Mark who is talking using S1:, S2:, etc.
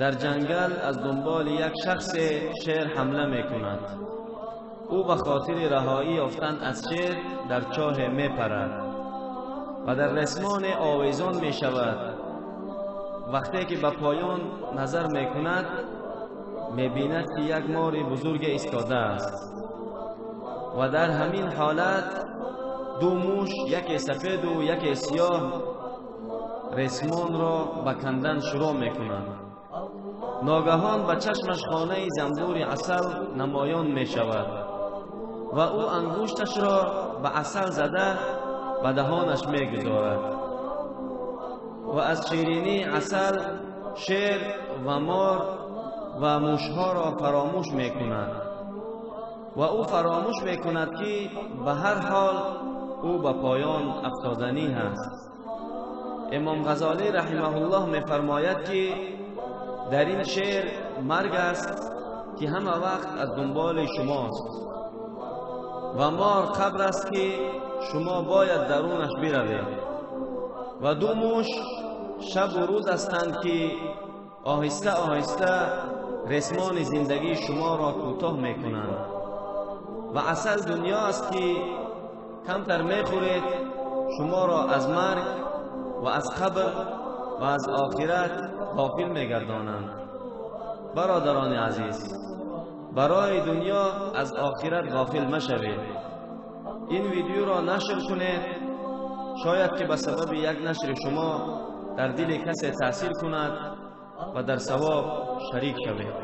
S1: Дар ҷангал аз дунболи як шахс шер ҳамла мекунад. Ӯ ба хотири раҳоӣ ёфтан аз шер дар чоҳ мепарад ва дар ресмон овезон мешавад. Вақте ки ба поён назар мекунад, мебинад ки як мори бузург истодааст ва дар ҳамин ҳолат ду муш, яке сафед ва яке сиёҳ, ресмонро ба кандан шурӯъ мекунанд. Ногаҳон ба чашмаш хонаи занбури асал намоён мешавад ва ӯ ангушташро ба асал зада ба даҳонаш мегузорад ва аз ширинии асал шер ва мор ва мушҳоро фаромӯш мекунад ва ӯ фаромӯш мекунад ки ба ҳар ҳол ӯ ба поён афтоданӣ аст. Имом Ғазолӣ раҳимаҳуллоҳ мефармояд ки дар ин шеър марг аст ки ҳама вақт аз дунболи шумост ва мор қабр аст ки шумо бояд дарунаш биравед ва ду муш шабу рӯз ҳастанд ки оҳиста оҳиста ресмони зиндагии шуморо кӯтоҳ мекунанд ва асал дунё аст ки камтар мехӯред, шуморо аз марг ва аз қабр ва аз охират ғофил мегардонанд. Бародарони азиз, барои дунё аз охират ғофил машавед. Ин видеоро нашр кунед, шояд ки ба сабаби як нашри шумо дар дили касе таъсир кунад ва дар савоб шарик шавед.